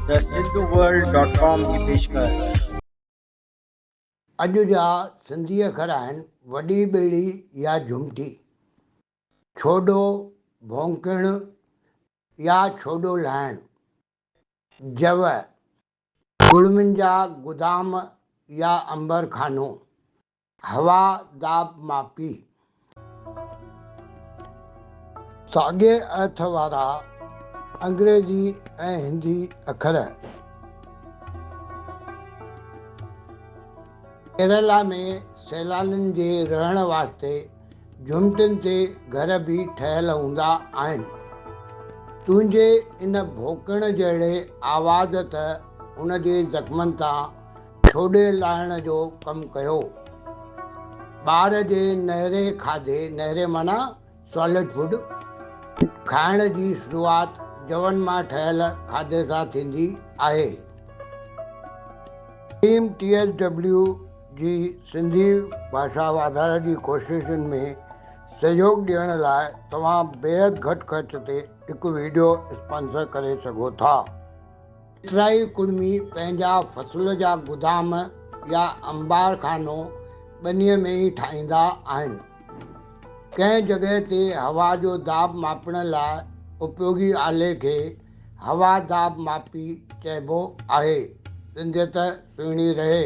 The Sindhu world dot com جي پيشڪش. اڄ جا سنڌي اکر آهن، وڏي ٻيڙي يا جهمٽي، ڇوڏو، ڀونڪڻ يا ڇوڏو لاهڻ، جوء، ڪڙمين جا گدام يا عنبر خانو، هوا داب ماپي. ساڳئي ارٿ وارا انگريزي ۽ هندي اکر. ڪيرالا ۾ سيلانين جي رهڻ واسطي جهمٽين تي گهر به ٺهيل هوندا آهن. تنهنجي ان ڀونڪڻ جهڙي آواز ته هن جي زخمن تان ڇوڏي لاهڻ جو ڪم ڪيو. ٻار جي نهري کاڌي، نهري معنيٰ Solid Food، کائڻ جي شروعات جون مان ٺهيل کاڌي سان ٿيندي آهي. ٽيم ٽي ايس ڊبليو جي سنڌي ڀاشا واڌاري جي ڪوششن ۾ سهيوڳ ڏيڻ لاء توهان بيحد گهٽ خرچ تي هڪ وڊيو اسپانسر ڪري سگهو ٿا. ڪيترائي ڪڙمي پنهنجا فصل جا گدام يا انبار خانو ٻنيء ۾ ئي ٺاهيندا آهن. ڪنهن جڳهه تي هوا جو داٻ ماپڻ لاء اپيوگي آلي کي هوا داٻ ماپي چئبو آهي. سنڌيت سهڻي رهي.